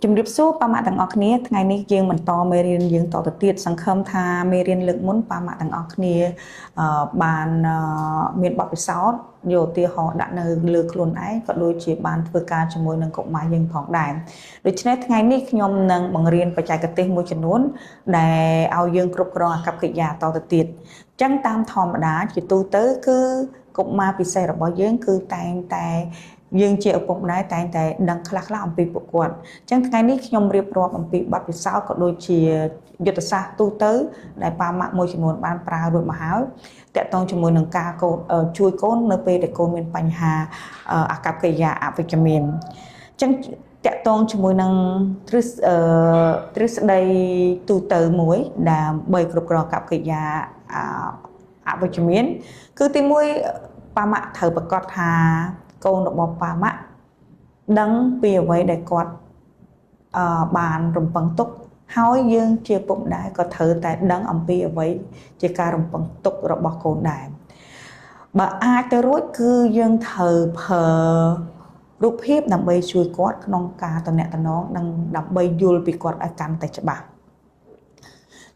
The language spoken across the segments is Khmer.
ជំរាបសួរប៉ាម៉ាក់ទាំងអស់គ្នាថ្ងៃនេះយើងបន្តមេរៀនយើងតទៅទៀតសង្ឃឹមថាមេរៀនលើកមុនប៉ាម៉ាក់ទាំងអស់គ្នាបានមានបទពិសោធន៍យកឧទាហរណ៍ដាក់នៅលើខ្លួនឯងក៏ដូចជាបានធ្វើការជាមួយនឹងកុមារយើងផងដែរដូច្នេះថ្ងៃនេះខ្ញុំនឹងបង្រៀនបច្ចេកទេសមួយចំនួនដែលឲ្យយើងគ្រប់គ្រងអាកប្បកិរិយាតទៅទៀតអញ្ចឹងតាមធម្មតាជាទូទៅគឺកុមារពិសេសរបស់យើងគឺតែងតែយើងជាឪពុកម្ដាយតែងតែដឹងខ្លះៗអំពីពួកគាត់អញ្ចឹងថ្ងៃនេះខ្ញុំរៀបរាប់អំពីបទពិសោធន៍ក៏ដូចជាយុទ្ធសាស្ត្រទូទៅដែលប៉ាម៉ាក់មួយចំនួនបានប្រើរួចមកហើយតាក់ទងជាមួយនឹងការកូនជួយកូននៅពេលដែលកូនមានបញ្ហាអាកប្បកិរិយាអវិជ្ជមានអញ្ចឹងតាក់ទងជាមួយនឹងទ្រឹស្ដីទូទៅមួយដើម្បីគ្រប់គ្រងអាកប្បកិរិយាអវិជ្ជមានគឺទីមួយប៉ាម៉ាក់ត្រូវប្រកាសថាកូនរបស់ប៉ាម៉ាក់ដឹងពីអ្វីដែលគាត់បានរំពឹងទុកហើយយើងជាពុកម្ដាយក៏ត្រូវតែដឹងអំពីអ្វីជាការរំពឹងទុករបស់កូនដែរបើអាចទៅរួចគឺយើងត្រូវប្រើរូបភាពដើម្បីជួយគាត់ក្នុងការតំណតំណងនិងដើម្បីយល់ពីគាត់ឲ្យកាន់តែច្បាស់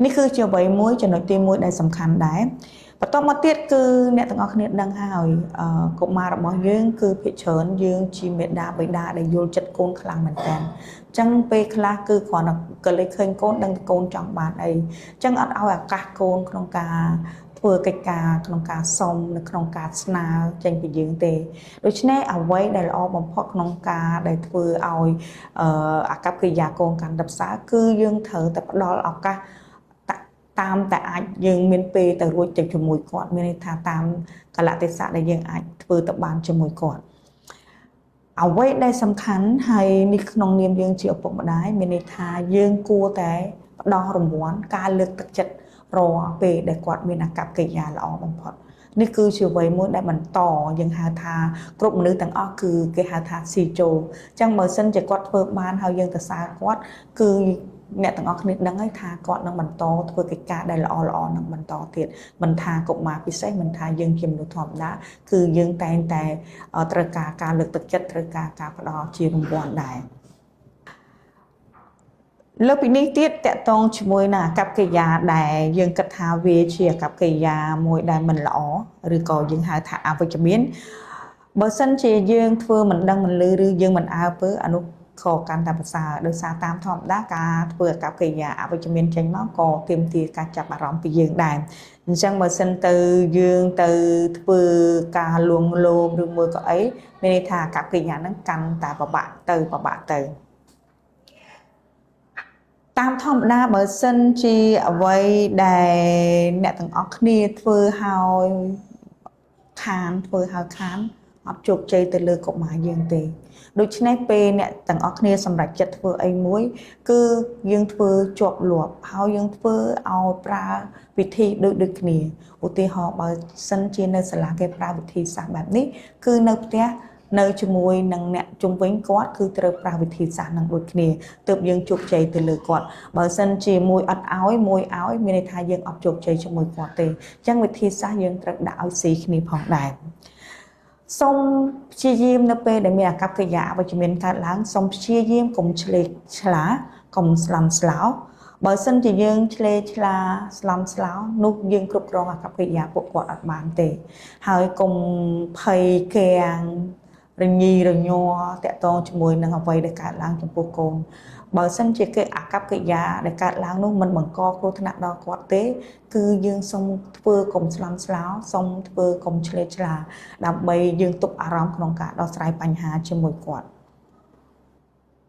នេះគឺជាអ្វីមួយចំណុចទី1ដែលសំខាន់ដែរបន្តមកទៀតគឺអ្នកទាំងអស់គ្នាដឹងហើយកុមាររបស់យើងគឺភាគច្រើនយើងជាមេដាបិតាដែលយល់ចិត្តកូនខ្លាំងមែនតើអញ្ចឹងពេលខ្លះគឺគ្រាន់តែក៏លេចឃើញកូនដឹងកូនចង់បានអីអញ្ចឹងអត់ឲ្យឱកាសកូនក្នុងការធ្វើកិច្ចការក្នុងការសុំនៅក្នុងការស្នើចេញពីយើងទេដូច្នេះអ្វីដែលល្អបំផុតក្នុងការដែលធ្វើឲ្យអាកប្បកិរិយាកូនកាន់តែផ្សារគឺយើងត្រូវតែផ្ដល់ឱកាសតាមតែអាចយើងមានពេលទៅរួចទៅជាមួយគាត់មានន័យថាតាមកលៈទេសៈដែលយើងអាចធ្វើទៅបានជាមួយគាត់អ្វីដែលសំខាន់ហើយនេះក្នុងនាមយើងជាឪពុកម្ដាយមានន័យថាយើងគួរតែផ្ដល់រង្វាន់ការលើកទឹកចិត្តរាល់ពេលដែលគាត់មានអាកប្បកិរិយាល្អបំផុតនេះគឺជាអ្វីមួយដែលបន្តយើងហៅថាគ្រប់មនុស្សទាំងអស់គឺគេហៅថាស៊ីចូលអញ្ចឹងបើសិនជាគាត់ធ្វើបានហើយយើងទៅសើគាត់គឺអ្នកទាំងអស់គ្នាដឹងហើយថាគាត់នឹងបន្តធ្វើកិច្ចការដែលល្អល្អនឹងបន្តទៀតមិនថាកុមារពិសេសមិនថាយើងជាមនុស្សធម្មតាគឺយើងតែងតែត្រូវការការលើកទឹកចិត្តត្រូវការការផ្ដល់ជារង្វាន់ដែរលើពីនេះទៀតតកតងជាមួយនឹងអាកប្បកិរិយាដែលយើងគិតថាវាជាអាកប្បកិរិយាមួយដែលមិនល្អឬក៏យើងហៅថាអវិជ្ជមានបើសិនជាយើងធ្វើមិនដឹងមិនឮឬយើងមិនអើពើអានោះក៏កាន់តែប្រសើរដោយសារតាមធម្មតាការធ្វើអាកប្បកិរិយាអវិជ្ជមានចេញមកក៏ទាមទារការចាប់អារម្មណ៍ពីយើងដែរអញ្ចឹងបើសិនទៅយើងទៅធ្វើការលួងលោមឬមួយក៏អីមានន័យថាអាកប្បកិរិយាហ្នឹងកាន់តែពិបាកទៅពិបាកទៅតាមធម្មតាបើសិនជាអ្វីដែលអ្នកទាំងអស់គ្នាធ្វើហើយខានធ្វើហើយខានអត់ជោគជ័យទៅលើកុមារយើងទេដូច្នេះពេលអ្នកទាំងអស់គ្នាសម្រេចចិត្តធ្វើអីមួយគឺយើងធ្វើជាប់លាប់ហើយយើងធ្វើឲ្យប្រើវិធីដូចគ្នាឧទាហរណ៍បើសិនជានៅសាលាគេប្រើវិធីសាស្ត្របែបនេះគឺនៅផ្ទះនៅជាមួយនឹងអ្នកជុំវិញគាត់គឺត្រូវប្រើវិធីសាស្ត្រនឹងដូចគ្នាទើបយើងជោគជ័យទៅលើគាត់បើសិនជាមួយអត់ឲ្យមួយឲ្យមានន័យថាយើងអត់ជោគជ័យជាមួយគាត់ទេអញ្ចឹងវិធីសាស្ត្រយើងត្រូវដាក់ឲ្យស៊ីគ្នាផងដែរសូមព្យាយាមនៅពេលដែលមានអាកប្បកិរិយាអវិជ្ជមានកើតឡើងសូមព្យាយាមកុំឆ្លេកឆ្លាកុំស្លន់ស្លោបើសិនជាយើងឆ្លេឆ្លាស្លន់ស្លោនោះយើងគ្រប់គ្រងអាកប្បកិរិយាពួកគាត់អត់បានទេហើយកុំភ័យកាំងរញីរញ័រតាក់ទងជាមួយនឹងអ្វីដែលកើតឡើងចំពោះកូនបើសិនជាគេអាកប្បកិរិយាដែលកើតឡើងនោះមិនបង្កគ្រោះថ្នាក់ដល់គាត់ទេគឺយើងសូមធ្វើកុំស្លន់ស្លោសូមធ្វើកុំឆ្លេឆ្លាដើម្បីយើងទប់អារម្មណ៍ក្នុងការដោះស្រាយបញ្ហាជាមួយគាត់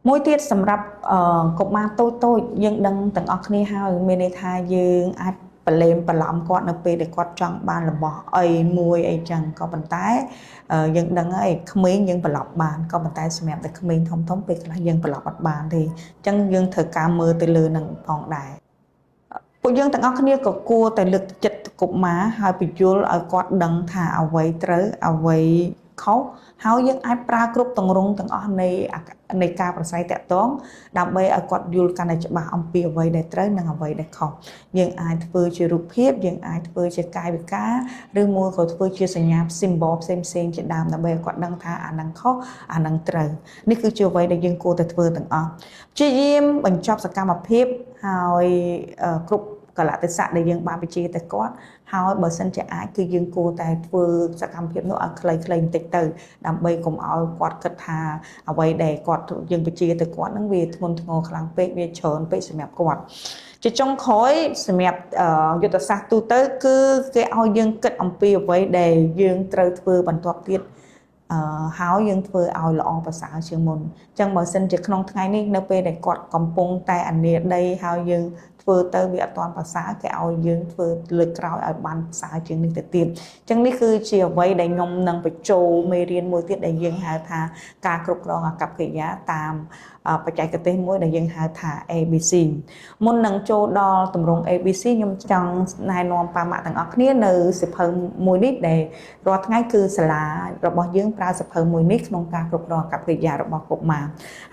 មួយទៀតសម្រាប់កុមារតូចតូចយើងដឹងទាំងអស់គ្នាហើយមានន័យថាយើងអាចប្រឡេមប្រឡំគាត់នៅពេលដែលគាត់ចង់បានរបស់អីមួយអីចឹងក៏ប៉ុន្តែយើងដឹងហើយក្មេងយើងប្រឡប់បានក៏ប៉ុន្តែសម្រាប់តែក្មេងធំធំពេលខ្លះយើងប្រឡប់អត់បានទេអញ្ចឹងយើងត្រូវការមើលទៅលើនឹងផងដែរពួកយើងទាំងអស់គ្នាក៏គួរតែលើកចិត្តកុមារហើយពយល់ឲ្យគាត់ដឹងថាអ្វីត្រូវអ្វី ខុសហើយយើងអាចប្រើគ្រប់ទម្រង់ទាំងអស់នៃការប្រស័យតាក់ទងដើម្បីឲ្យគាត់យល់កាន់តែច្បាស់អំពីអ្វីដែលត្រូវនិងអ្វីដែលខុសយើងអាចធ្វើជារូបភាពយើងអាចធ្វើជាកាយវិការឬមួយក៏ធ្វើជាសញ្ញា symbol ផ្សេងផ្សេងជាដើមដើម្បីឲ្យគាត់ដឹងថាអានឹងខុសអានឹងត្រូវនេះគឺជាអ្វីដែលយើងគួរតែធ្វើទាំងអស់ព្យាយាមបញ្ចប់សកម្មភាពហើយគ្រប់កលៈទេសៈដែលយើងបានបញ្ជាទៅគាត់ហើយបើសិនជាអាចគឺយើងគួរតែធ្វើសកម្មភាពនោះឲ្យខ្លីៗបន្តិចទៅដើម្បីកុំឲ្យគាត់គិតថាអ្វីដែលគាត់យើងបញ្ជាទៅគាត់ហ្នឹងវាធ្ងន់ធ្ងរខ្លាំងពេកវាច្រើនពេកសម្រាប់គាត់ជាចុងក្រោយសម្រាប់យុទ្ធសាស្ត្រទូទៅគឺគេឲ្យយើងគិតអំពីអ្វីដែលយើងត្រូវធ្វើបន្ទាប់ទៀតអឺហើយយើងធ្វើឲ្យល្អប្រសើរជាងមុនអញ្ចឹងបើសិនជាក្នុងថ្ងៃនេះនៅពេលដែលគាត់កំពុងតែអានាដីហើយយើងធ្វើទៅវាអត់ទាន់ប្រសើរគេឲ្យយើងធ្វើលើកក្រោយឲ្យបានប្រសើរជាងនេះទៅទៀតអញ្ចឹងនេះគឺជាអ្វីដែលខ្ញុំនឹងបញ្ចូលមេរៀនមួយទៀតដែលយើងហៅថាការគ្រប់គ្រងអាកប្បកិរិយាតាមបច្ចេកទេសមួយដែលយើងហៅថា ABC មុននឹងចូលដល់ទម្រង់ ABC ខ្ញុំចង់ណែនាំប៉ាម៉ាក់ទាំងអស់គ្នានៅសៀវភៅមួយនេះដែលរាល់ថ្ងៃគឺសាលារបស់យើងប្រើសៀវភៅមួយនេះក្នុងការគ្រប់គ្រងអាកប្បកិរិយារបស់កុមារ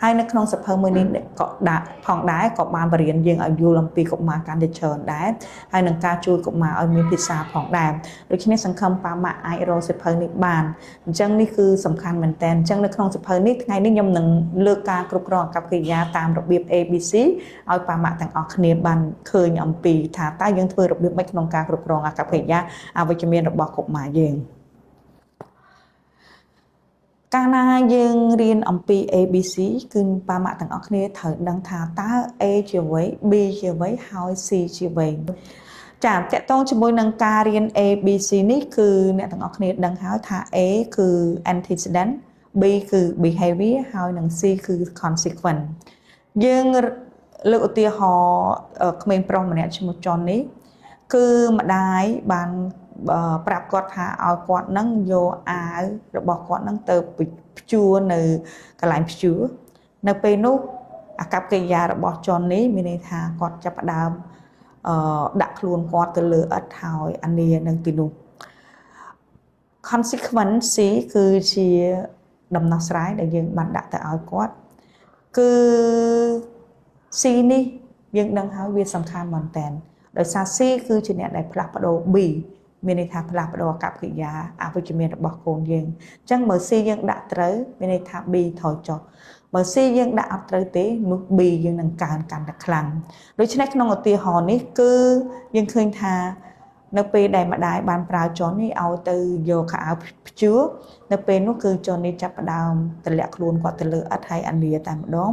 ហើយនៅក្នុងសៀវភៅមួយនេះក៏ដាក់ផងដែរក៏បានបរៀនយើងឲ្យយល់អំពីកុមារកាន់តែច្រើនដែរហើយនឹងការជួយកុមារឲ្យមានភាសាផងដែរដូច្នេះសង្ឃឹមប៉ាម៉ាក់អាចរកសៀវភៅនេះបានអញ្ចឹងនេះគឺសំខាន់មែនតើអញ្ចឹងនៅក្នុងសៀវភៅនេះថ្ងៃនេះខ្ញុំនឹងលើកការគ្រប់គ្រងអាកប្បកិរិយាតាមរបៀប ABC ឲ្យប៉ាម៉ាក់ទាំងអស់គ្នាបានឃើញអំពីថាតើយើងធ្វើរបៀបម៉េចក្នុងការគ្រប់គ្រងអាកប្បកិរិយាអវិជ្ជមានរបស់កុមារយើងកាលណាយើងរៀនអំពី ABC គឺប៉ាម៉ាក់ទាំងអស់គ្នាត្រូវដឹងថាតើ A ជាអ្វី B ជាអ្វីហើយ C ជាអ្វីចាតកតងជាមួយនឹងការរៀន ABC នេះគឺអ្នកទាំងអស់គ្នាដឹងហើយថា A គឺ antecedent B គឺ behavior ហើយនិង C គឺ consequence យើងលើកឧទាហរណ៍ក្មេងប្រុសម្នាក់ឈ្មោះចននេះគឺម្ដាយបានប្រាប់គាត់ថាឲ្យគាត់នឹងយកអាវរបស់គាត់នឹងទៅព្យួរនៅកន្លែងព្យួរនៅពេលនោះអាកប្បកិរិយារបស់ចននេះមានន័យថាគាត់ចាប់ផ្ដើមអឺដាក់ខ្លួនគាត់ទៅលើឥដ្ឋហើយអានានៅទីនោះ consequence C គឺជាដំណោះស្រាយដែលយើងបានដាក់ទៅឲ្យគាត់គឺ C នេះយើងដឹងហើយវាសំខាន់មែនតើដោយសារ C គឺជាអ្នកដែលផ្លាស់ប្ដូរ B មានន័យថាផ្លាស់ប្ដូរអាកប្បកិរិយាអវិជ្ជមានរបស់កូនយើងអញ្ចឹងបើ C យើងដាក់ត្រូវមានន័យថា B ថយចុះបើ C យើងដាក់អត់ត្រូវទេនោះ B យើងនឹងកើនកាន់តែខ្លាំងដូច្នេះក្នុងឧទាហរណ៍នេះគឺយើងឃើញថានៅពេលដែលម្ដាយបានប្រើចននេះឲ្យទៅយកខោអាវព្យួរនៅពេលនោះគឺចននេះចាប់ផ្ដើមតម្លាក់ខ្លួនគាត់ទៅលើឥដ្ឋហើយអាលាតែម្ដង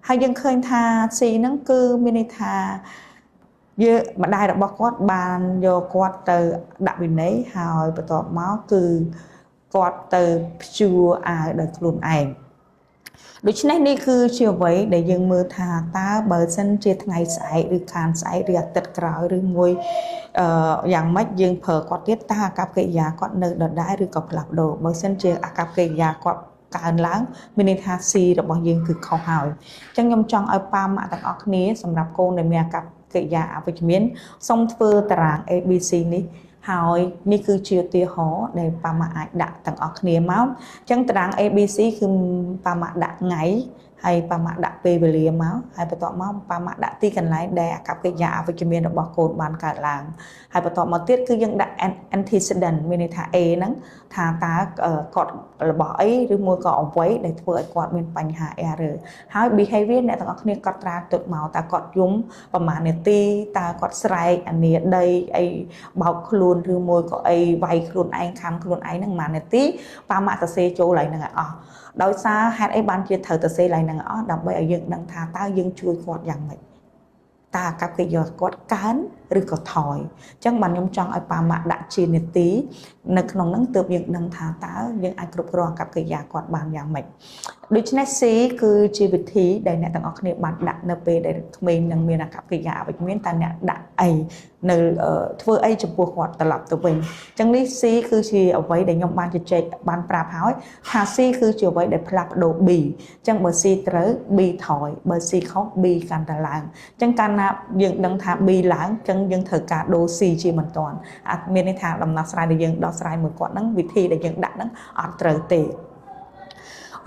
ហើយយើងឃើញថា C ហ្នឹងគឺមានន័យថាយើងម្ដាយរបស់គាត់បានយកគាត់ទៅដាក់វិន័យហើយបន្ទាប់មកគឺគាត់ទៅព្យួរអាវដោយខ្លួនឯងដូច្នេះនេះគឺជាអ្វីដែលយើងមើលថាតើបើសិនជាថ្ងៃស្អែកឬខានស្អែកឬអាទិត្យក្រោយឬមួយអឺយ៉ាងម៉េចយើងប្រើគាត់ទៀតតើអាកប្បកិរិយាគាត់នៅដដែលឬក៏ផ្លាស់ប្ដូរបើសិនជាអាកប្បកិរិយាគាត់កើនឡើងមានន័យថា C របស់យើងគឺខុសហើយអញ្ចឹងខ្ញុំចង់ឲ្យប៉ាម៉ាក់ទាំងអស់គ្នាសម្រាប់កូនដែលមានអាកប្បកិរិយាអវិជ្ជមានសូមធ្វើតារាង ABC នេះហើយនេះគឺជាឧទាហរណ៍ដែលប៉ាម៉ាក់អាចដាក់ទាំងអស់គ្នាមកអញ្ចឹងតារាង ABC គឺប៉ាម៉ាក់ដាក់ថ្ងៃហើយប៉ាម៉ាក់ដាក់ពេលវេលាមកហើយបន្ទាប់មកប៉ាម៉ាក់ដាក់ទីកន្លែងដែលអាកប្បកិរិយាអវិជ្ជមានរបស់កូនបានកើតឡើងហើយបន្ទាប់មកទៀតគឺយើងដាក់ antecedent មានន័យថា A ហ្នឹងថាតើគាត់របស់អីឬមួយក៏អ្វីដែលធ្វើឲ្យគាត់មានបញ្ហា error ហើយ behavior អ្នកទាំងអស់គ្នាកត់ត្រាទុកមកតើគាត់យំប្រហែលនាទីតើគាត់ស្រែកអានាដីអីបោកខ្លួនឬមួយក៏អីវាយខ្លួនឯងខំខ្លួនឯងហ្នឹងប្រហែលនាទីប៉ាម៉ាក់សរសេរចូលឡើងហ្នឹងឲ្យអស់ដោយសារហេតុអីបានជាត្រូវទៅសេឡើងហ្នឹងអស់ដើម្បីឲ្យយើងដឹងថាតើយើងជួយគាត់យ៉ាងម៉េចតើអាកប្បកិរិយាគាត់កើនឬក៏ថយអញ្ចឹងបានខ្ញុំចង់ឲ្យប៉ាម៉ាក់ដាក់ជានាទីនៅក្នុងហ្នឹងទើបយើងដឹងថាតើយើងអាចគ្រប់គ្រងអាកប្បកិរិយាគាត់បានយ៉ាងម៉េចដូច្នេះ C គឺជាវិធីដែលអ្នកទាំងអស់គ្នាបានដាក់នៅពេលដែលក្មេងនឹងមានអាកប្បកិរិយាអវិជ្ជមានតើអ្នកដាក់អីនៅធ្វើអីចំពោះគាត់ត្រឡប់ទៅវិញអញ្ចឹងនេះ C គឺជាអ្វីដែលខ្ញុំបានជជែកបានប្រាប់ហើយថា C គឺជាអ្វីដែលផ្លាស់ប្ដូរ B អញ្ចឹងបើ C ត្រូវ B ថយបើ C ខុស B កាន់តែឡើងអញ្ចឹងកាលណាយើងដឹងថា B ឡើងអញ្ចឹង ងយើងត្រូវការដូរ C ជាបន្ទាន់អត់មានន័យថាដំណោះស្រាយដែលយើងដោះស្រាយមួយគាត់ហ្នឹងវិធីដែលយើងដាក់ហ្នឹងអត់ត្រូវទេ។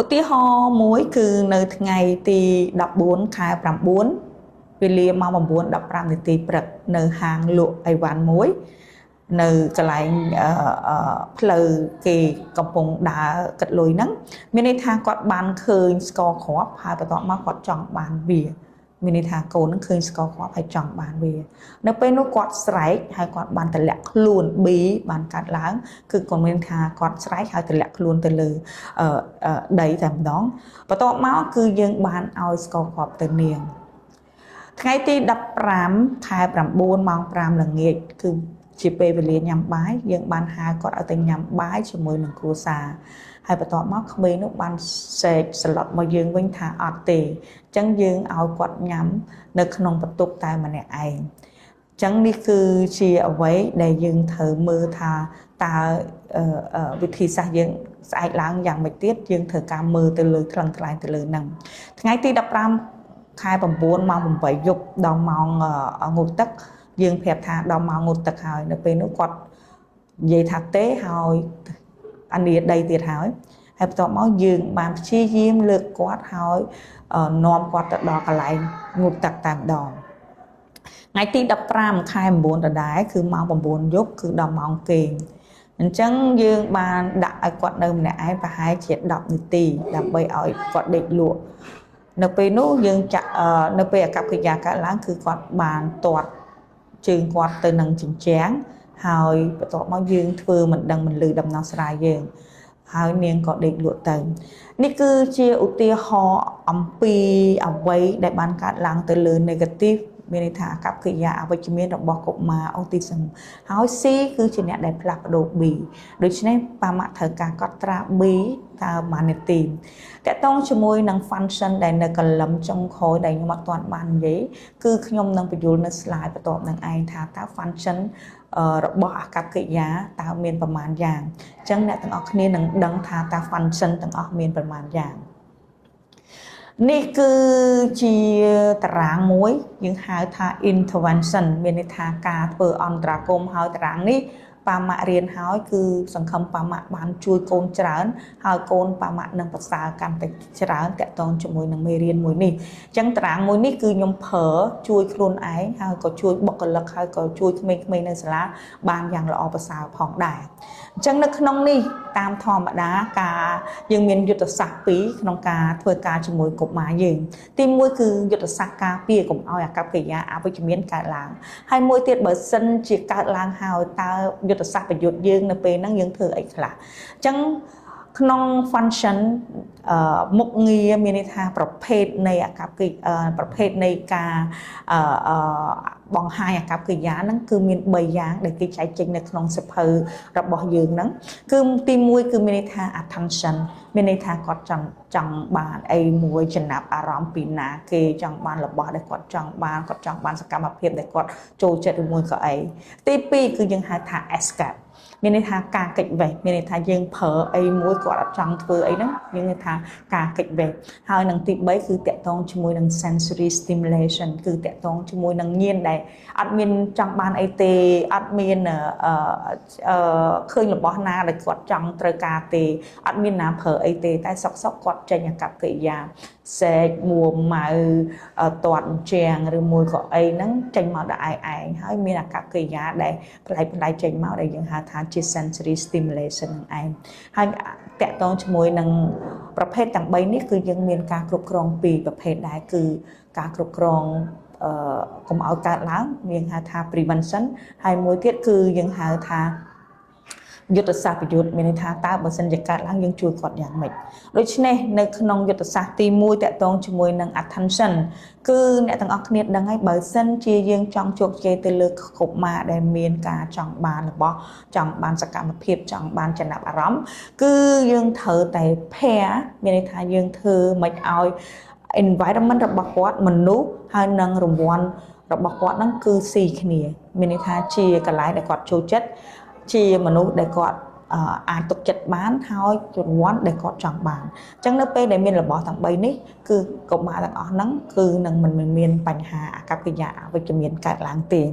ឧទាហរណ៍មួយគឺនៅថ្ងៃទី14ខែ9វេលាម៉ោង9:15នាទីព្រឹកនៅហាងលក់អីវ៉ាន់មួយនៅកន្លែងផ្លូវគេកំពុងដើរគិតលុយហ្នឹងមានន័យថាគាត់បានឃើញស្ករគ្រាប់ហើយបន្ទាប់មកគាត់ចង់បានវាមានន័យថាកូននឹងឃើញស្ករគ្រាប់ហើយចង់បានវានៅពេលនោះគាត់ស្រែកហើយគាត់បានតម្លាក់ខ្លួន B បានកាត់ឡើងគឺគាត់មានថាគាត់ស្រែកហើយតម្លាក់ខ្លួនទៅលើដីតែម្ដងបន្ទាប់មកគឺយើងបានឲ្យស្ករគ្រាប់ទៅនាងថ្ងៃទី15ខែ9ម៉ោង5ល្ងាចគឺជាពេលវេលាញ៉ាំបាយយើងបានហៅគាត់ឲ្យទៅញ៉ាំបាយជាមួយនឹងគ្រួសារហើយបន្ទាប់មកក្មេងនោះបានស្រែកស្លុតមកយើងវិញថាអត់ទេអញ្ចឹងយើងឲ្យគាត់ញ៉ាំនៅក្នុងបន្ទប់តែម្នាក់ឯងចឹងនេះគឺជាអ្វីដែលយើងត្រូវមើលថាតើវិធីសាស្ត្រយើងស្អែកឡើងយ៉ាងម៉េចទៀតយើងត្រូវការមើលទៅលើថ្លឹងថ្លែងទៅលើនឹងថ្ងៃទី15ខែ9ម៉ោង8យប់ដល់ម៉ោងងូតទឹកយើងប្រាប់ថាដល់ម៉ោងងូតទឹកហើយនៅពេលនោះគាត់និយាយថាទេហើយអានីដីទៀតហើយហើយបន្ទាប់មកយើងបានព្យាយាមលើកគាត់ហើយនាំគាត់ទៅដល់កន្លែងងូតទឹកតែម្ដងថ្ងៃទី15ខែ9ដដែលគឺម៉ោង9យប់គឺដល់ម៉ោងគេងអញ្ចឹងយើងបានដាក់ឲ្យគាត់នៅម្នាក់ឯងប្រហែលជា10នាទីដើម្បីឲ្យគាត់ដេកលក់នៅពេលនោះយើងចាក់នៅពេលអាកប្បកិរិយាកើតឡើងគឺគាត់បានទាត់ជើងគាត់ទៅនឹងជញ្ជាំងហើយបន្ទាប់មកយើងធ្វើមិនដឹងមិនលឺដំណោះស្រាយយើងហើយនាងក៏ដេកលក់ទៅនេះគឺជាឧទាហរណ៍អំពីអ្វីដែលបានកើតឡើងទៅលើ negative មានន័យថាអាកប្បកិរិយាអវិជ្ជមានរបស់កុមារអូទីសឹមហើយ C គឺជាអ្នកដែលផ្លាស់ប្ដូរ B ដូច្នេះប៉ាម៉ាក់ត្រូវការកត់ត្រា B តើប៉ុន្មាននាទីតកតងជាមួយនឹង function ដែលនៅcolumn ចុងក្រោយដែលខ្ញុំអត់ទាន់បាននិយាយគឺខ្ញុំនឹងបញ្យល់នៅ slide បន្ទាប់នឹងឯងថាតើ function របស់អាកប្បកិរិយាតើមានប្រមាណយ៉ាងអញ្ចឹងអ្នកទាំងអស់គ្នានឹងដឹងថាតើ function ទាំងអស់មានប្រមាណយ៉ាងនេះគឺជាតារាងមួយយើងហៅថា intervention មានន័យថាការធ្វើអន្តរាគមន៍ហើយតារាងនេះប៉ាម៉ាក់រៀនហើយគឺសង្ឃឹមប៉ាម៉ាក់បានជួយកូនច្រើនហើយកូនប៉ាម៉ាក់នឹងប្រសើរកាន់តែច្រើនតាក់ទងជាមួយនឹងមេរៀនមួយនេះអញ្ចឹងតារាងមួយនេះគឺខ្ញុំប្រើជួយខ្លួនឯងហើយក៏ជួយបុគ្គលិកហើយក៏ជួយក្មេងៗនៅសាលាបានយ៉ាងល្អប្រសើរផងដែរអញ្ចឹងនៅក្នុងនេះតាមធម្មតាការយើងមានយុទ្ធសាស្ត្រពីរក្នុងការធ្វើការជាមួយកុមារយើងទីមួយគឺយុទ្ធសាស្ត្រការពារកុំឲ្យអាកប្បកិរិយាអវិជ្ជមានកើតឡើងហើយមួយទៀតបើសិនជាកើតឡើងហើយតើយុទ្ធសាស្ត្រប្រយុទ្ធយើងនៅពេលហ្នឹងយើងធ្វើអីខ្លះអញ្ចឹងក្នុង function មុខងារមានន័យថាប្រភេទនៃអាកប្បកិប្រភេទនៃការបង្ហាញអាកប្បកិរិយាហ្នឹងគឺមាន3យ៉ាងដែលគេចែកចេញនៅក្នុងសៀវភៅរបស់យើងហ្នឹងគឺទី1គឺមានន័យថា attention មានន័យថាគាត់ចង់ចង់បានអីមួយចំណាប់អារម្មណ៍ពីណាគេចង់បានរបស់ដែលគាត់ចង់បានគាត់ចង់បានសកម្មភាពដែលគាត់ចូលចិត្តឬមួយក៏អីទី2គឺយើងហៅថា escape មានន័យថាការកិច្ចវេះមានន័យថាយើងប្រើអីមួយគាត់អត់ចង់ធ្វើអីហ្នឹងយើងន័យថាការកិច្ចវេះហើយនឹងទី3គឺតាក់ទងជាមួយនឹង sensory stimulation គឺតាក់ទងជាមួយនឹងញៀនដែលអត់មានចង់បានអីទេអត់មានអឺឃើញរបស់ណាដែលគាត់ចង់ត្រូវការទេអត់មានណាប្រើអីទេតែសុកសុកគាត់ចេញអាកប្បកិរិយា ស្រែកមួម៉ៅទាត់ជាងឬមួយក៏អីហ្នឹងចេញមកដល់ឯងឯងហើយមានអាកប្បកិរិយាដែលប្លែកប្លែកចេញមកដែលយើងហៅថាជា sensory stimulation ហ្នឹងឯងហើយតាក់ទងជាមួយនឹងប្រភេទទាំង3នេះគឺយើងមានការគ្រប់គ្រងពីរប្រភេទដែរគឺការគ្រប់គ្រងអឺកុំឲ្យកើតឡើងយើងហៅថា prevention ហើយមួយទៀតគឺយើងហៅថាយុទ្ធសាស្ត្រប្រយុទ្ធមានន័យថាតើបើសិនជាកើតឡើងយើងជួយគាត់យ៉ាងម៉េចដូច្នេះនៅក្នុងយុទ្ធសាស្ត្រទី1តាក់ទងជាមួយនឹង attention គឺអ្នកទាំងអស់គ្នាដឹងហើយបើសិនជាយើងចង់ជោគជ័យទៅលើកុមារដែលមានការចង់បានរបស់ចង់បានសកម្មភាពចង់បានចំណាប់អារម្មណ៍គឺយើងត្រូវតែ pair មានន័យថាយើងធ្វើមិនឲ្យ environment របស់គាត់មនុស្សហើយនឹងរង្វាន់របស់គាត់ហ្នឹងគឺស៊ីគ្នាមានន័យថាជាកន្លែងដែលគាត់ចូលចិត្តជាមនុស្សដែលគាត់អាចទុកចិត្តបានហើយរង្វាន់ដែលគាត់ចង់បានអញ្ចឹងនៅពេលដែលមានរបស់ទាំង3នេះគឺកុមារទាំងអស់ហ្នឹងគឺនឹងមិនមានបញ្ហាអាកប្បកិរិយាអវិជ្ជមានកើតឡើងទេ។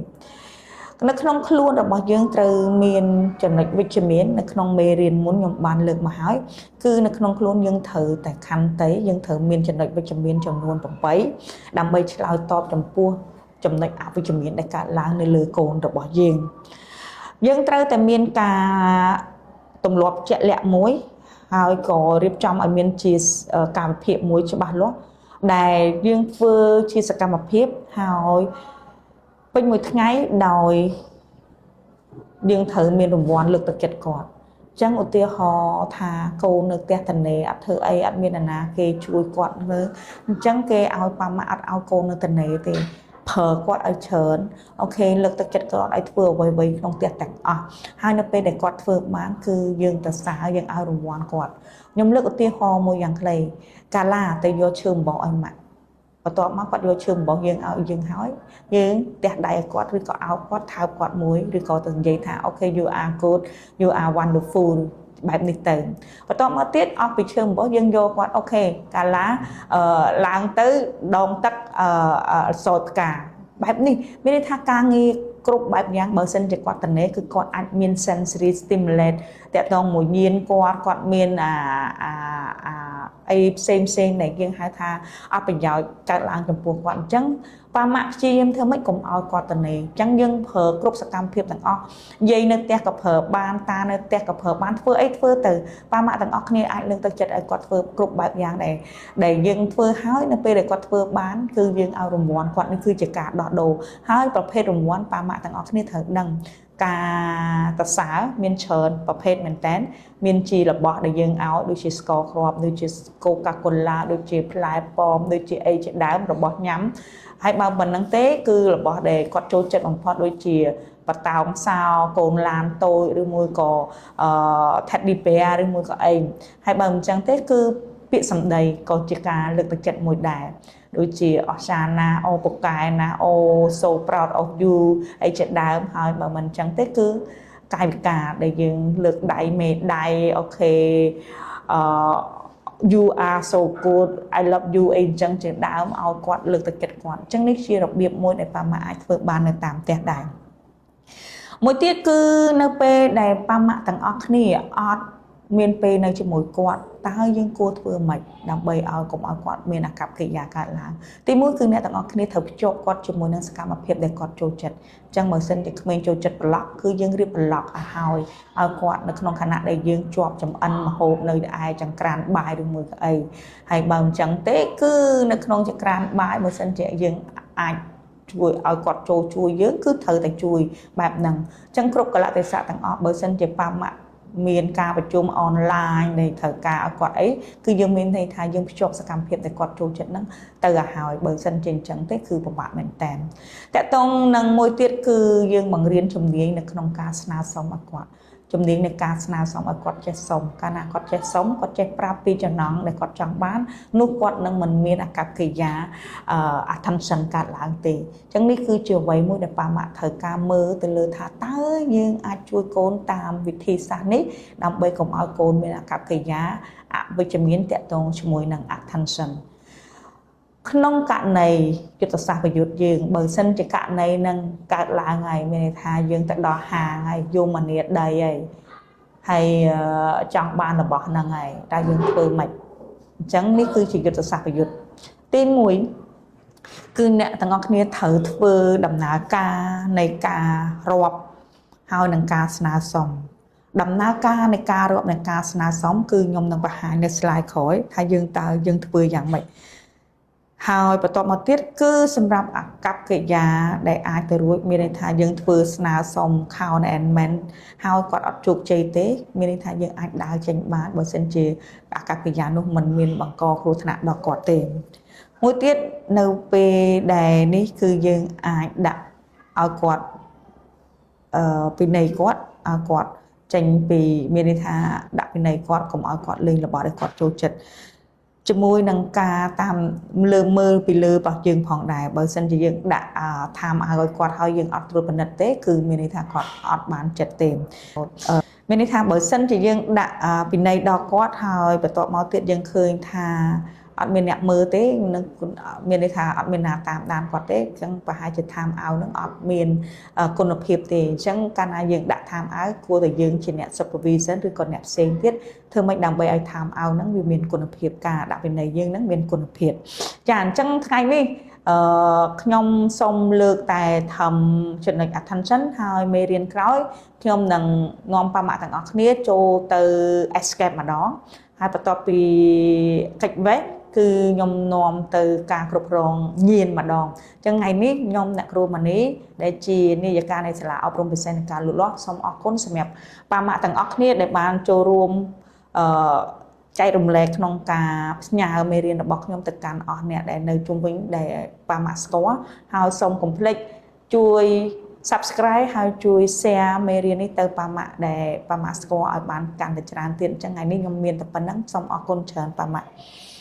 នៅក្នុងខ្លួនរបស់យើងត្រូវមានចំណុចវិជ្ជមាននៅក្នុងមេរៀនមុនខ្ញុំបានលើកមកហើយគឺនៅក្នុងខ្លួនយើងត្រូវតែខន្តីយើងត្រូវមានចំណុចវិជ្ជមានចំនួន8ដើម្បីឆ្លើយតបចំពោះចំណុចអវិជ្ជមានដែលកើតឡើងនៅលើកូនរបស់យើងយើងត្រូវតែមានការទម្លាប់ជាក់លាក់មួយហើយក៏រៀបចំឲ្យមានជាកម្មវិធីមួយច្បាស់លាស់ដែលយើងធ្វើជាសកម្មភាពហើយពេញមួយថ្ងៃដោយយើងត្រូវមានរង្វាន់លើកទឹកចិត្តគាត់អញ្ចឹងឧទាហរណ៍ថាកូននៅផ្ទះតនេអត់ធ្វើអីអត់មាននរណាគេជួយគាត់មើលអញ្ចឹងគេឲ្យប៉ាម៉ាក់អត់ឲ្យកូននៅតនេទេប្រើគាត់ឲ្យច្រើន OK លើកទឹកចិត្តគាត់ឲ្យធ្វើអ្វីៗក្នុងផ្ទះទាំងអស់ហើយនៅពេលដែលគាត់ធ្វើបានគឺយើងទៅសើយើងឲ្យរង្វាន់គាត់ខ្ញុំលើកឧទាហរណ៍មួយយ៉ាងខ្លីកាឡាទៅយកឈើអំបោះឲ្យម៉ាក់បន្ទាប់មកគាត់យកឈើអំបោះយើងឲ្យយើងហើយយើងទះដៃឲ្យគាត់ឬក៏អោបគាត់ថើបគាត់មួយឬក៏ទៅនិយាយថា OK, you are good, you are wonderful បែបនេះទៅបន្ទាប់មកទៀតអស់ពីឈើអំបោះយើងយកគាត់ OK កាឡាអឺឡើងទៅដងទឹកអឺសោតផ្កាបែបនេះមានន័យថាការងារគ្រប់បែបយ៉ាងបើសិនជាគាត់តនេគឺគាត់អាចមាន sensory stimulate តាក់ទងមួយញៀនគាត់គាត់មានអាអាអាអីផ្សេងផ្សេងដែលយើងហៅថាអត់ប្រយោជន៍កើតឡើងចំពោះគាត់អញ្ចឹងប៉ាម៉ាក់ព្យាយាមធ្វើម៉េចកុំឲ្យគាត់តនេអញ្ចឹងយើងប្រើគ្រប់សកម្មភាពទាំងអស់យាយនៅផ្ទះក៏ប្រើបានតានៅផ្ទះក៏ប្រើបានធ្វើអីធ្វើទៅប៉ាម៉ាក់ទាំងអស់គ្នាអាចលើកទឹកចិត្តឲ្យគាត់ធ្វើគ្រប់បែបយ៉ាងដែរដែលយើងធ្វើហើយនៅពេលដែលគាត់ធ្វើបានគឺយើងឲ្យរង្វាន់គាត់នេះគឺជាការដោះដូរហើយប្រភេទរង្វាន់ប៉ាម៉ាក់ទាំងអស់គ្នាត្រូវដឹងការតសើមានច្រើនប្រភេទមែនតើមានជារបស់ដែលយើងឲ្យដូចជាស្ករគ្រាប់ដូចជាកូកាកូឡាដូចជាផ្លែប៉ោមដូចជាអីជាដើមរបស់ញ៉ាំហើយបើមិនហ្នឹងទេគឺរបស់ដែលគាត់ចូលចិត្តបំផុតដូចជាបតោងសោកូនឡានតូចឬមួយក៏អឺ teddy bear ឬមួយក៏អីហើយបើមិនចឹងទេគឺពាក្យសម្ដីក៏ជាការលើកទឹកចិត្តមួយដែរដូចជាអស្ចារ្យណាស់អូពូកែណាស់អូ so proud of you អីជាដើមហើយបើមិនចឹងទេគឺកាយវិការដែលយើងលើកដៃមេដៃ OK អឺ you are so good, I love you អីអញ្ចឹងជាដើមឲ្យគាត់លើកទឹកចិត្តគាត់អញ្ចឹងនេះជារបៀបមួយដែលប៉ាម៉ាក់អាចធ្វើបាននៅតាមផ្ទះដែរមួយទៀតគឺនៅពេលដែលប៉ាម៉ាក់ទាំងអស់គ្នាអត់មានពេលនៅជាមួយគាត់តើយើងគួរធ្វើម៉េចដើម្បីឲ្យកុំឲ្យគាត់មានអាកប្បកិរិយាកើតឡើងទីមួយគឺអ្នកទាំងអស់គ្នាត្រូវភ្ជាប់គាត់ជាមួយនឹងសកម្មភាពដែលគាត់ចូលចិត្តអញ្ចឹងបើសិនជាក្មេងចូលចិត្តប្លុកគឺយើងរៀបប្លុកឲ្យហើយឲ្យគាត់នៅក្នុងខណៈដែលយើងជាប់ចំអិនម្ហូបនៅឯចង្ក្រានបាយឬមួយក៏អីហើយបើមិនចឹងទេគឺនៅក្នុងចង្ក្រានបាយបើសិនជាយើងអាចជួយឲ្យគាត់ចូលជួយយើងគឺត្រូវតែជួយបែបហ្នឹងអញ្ចឹងគ្រប់កលៈទេសៈទាំងអស់បើសិនជាប៉ាម៉ាក់មានការប្រជុំអនឡាញដែលត្រូវការឲ្យគាត់អីគឺយើងមានន័យថាយើងភ្ជាប់សកម្មភាពដែលគាត់ចូលចិត្តហ្នឹងទៅឲ្យហើយបើសិនជាអញ្ចឹងទេគឺពិបាកមែនតើតកតងនឹងមួយទៀតគឺយើងបង្រៀនជំនាញនៅក្នុងការស្នើសុំឲ្យគាត់ជំនាញនៃការស្នើសុំឲ្យគាត់ចេះសុំកាលណាគាត់ចេះសុំគាត់ចេះប្រាប់ពីចំណងដែលគាត់ចង់បាននោះគាត់នឹងមិនមានអាកប្បកិរិយា attention កើតឡើងទេអញ្ចឹងនេះគឺជាអ្វីមួយដែលប៉ាម៉ាក់ត្រូវការមើលទៅលើថាតើយើងអាចជួយកូនតាមវិធីសាស្ត្រនេះដើម្បីកុំឲ្យកូនមានអាកប្បកិរិយាអវិជ្ជមានតាក់ទងជាមួយនឹង attention ក្នុងករណីយុទ្ធសាស្ត្រប្រយុទ្ធយើងបើសិនជាករណីនឹងកើតឡើងហើយមានន័យថាយើងទៅដល់ហាងហើយយមនាដីហើយហើយចង់បានរបស់ហ្នឹងហើយតើយើងធ្វើម៉េចអញ្ចឹងនេះគឺជាយុទ្ធសាស្ត្រប្រយុទ្ធទី1គឺអ្នកទាំងអស់គ្នាត្រូវធ្វើដំណើរការនៃការរាប់ហើយនឹងការស្នើសុំដំណើរការនៃការរាប់នៃការស្នើសុំគឺខ្ញុំនឹងបង្ហាញនៅ slide ក្រោយថាយើងតើយើងធ្វើយ៉ាងម៉េចហើយបន្ទាប់មកទៀតគឺសម្រាប់អាកប្បកិរិយាដែលអាចទៅរួចមានន័យថាយើងធ្វើស្នើសុំ count and man ហើយគាត់អត់ជោគជ័យទេមានន័យថាយើងអាចដើរចេញបានបើសិនជាអាកប្បកិរិយានោះមិនមានបង្កគ្រោះថ្នាក់ដល់គាត់ទេមួយទៀតនៅពេលដែលនេះគឺយើងអាចដាក់ឲ្យគាត់អឺពិន័យគាត់ឲ្យគាត់ចេញពីមានន័យថាដាក់ពិន័យគាត់កុំឲ្យគាត់លេងរបស់ដែលគាត់ចូលចិត្តជាមួយនឹងការតាមលើមើលពីលើរបស់យើងផងដែរបើសិនជាយើងដាក់ time ឲ្យគាត់ហើយយើងអត់ត្រួតពិនិត្យទេគឺមានន័យថាគាត់អត់បានចិត្តទេមានន័យថាបើសិនជាយើងដាក់ពិន័យដល់គាត់ហើយបន្ទាប់មកទៀតយើងឃើញថា អត់មានអ្នកមើលទេនឹងមានន័យថាអត់មានណាតាមដានគាត់ទេអញ្ចឹងប្រហែលជា time out នឹងអត់មានគុណភាពទេអញ្ចឹងកាលណាយើងដាក់ time out គួរតែយើងជាអ្នក supervision ឬក៏អ្នកផ្សេងទៀតធ្វើម៉េចដើម្បីឲ្យ time out ហ្នឹងវាមានគុណភាពការដាក់វិន័យយើងហ្នឹងមានគុណភាពចាអញ្ចឹងថ្ងៃនេះអឺខ្ញុំសូមលើកតែធ្វើចំណុច attention ហើយមេរៀនក្រោយខ្ញុំនឹងនាំប៉ាម៉ាក់ទាំងអស់គ្នាចូលទៅ escape ម្ដងហើយបន្ទាប់ពីកិច្ចវេះគឺខ្ញុំនាំទៅការគ្រប់គ្រងញៀនម្ដងអញ្ចឹងថ្ងៃនេះខ្ញុំអ្នកគ្រូម៉ានីដែលជានាយិកានៃសាលាអប់រំពិសេសនៃការលូតលាស់សូមអរគុណសម្រាប់ប៉ាម៉ាក់ទាំងអស់គ្នាដែលបានចូលរួមអឺចែករំលែកក្នុងការផ្ញើមេរៀនរបស់ខ្ញុំទៅកាន់អស់អ្នកដែលនៅជុំវិញដែលប៉ាម៉ាក់ស្គាល់ហើយសូមកុំភ្លេចជួយ subscribe ហើយជួយ share មេរៀននេះទៅប៉ាម៉ាក់ដែលប៉ាម៉ាក់ស្គាល់ឲ្យបានកាន់តែច្រើនទៀតអញ្ចឹងថ្ងៃនេះខ្ញុំមានតែប៉ុណ្ណឹងសូមអរគុណច្រើនប៉ាម៉ាក់។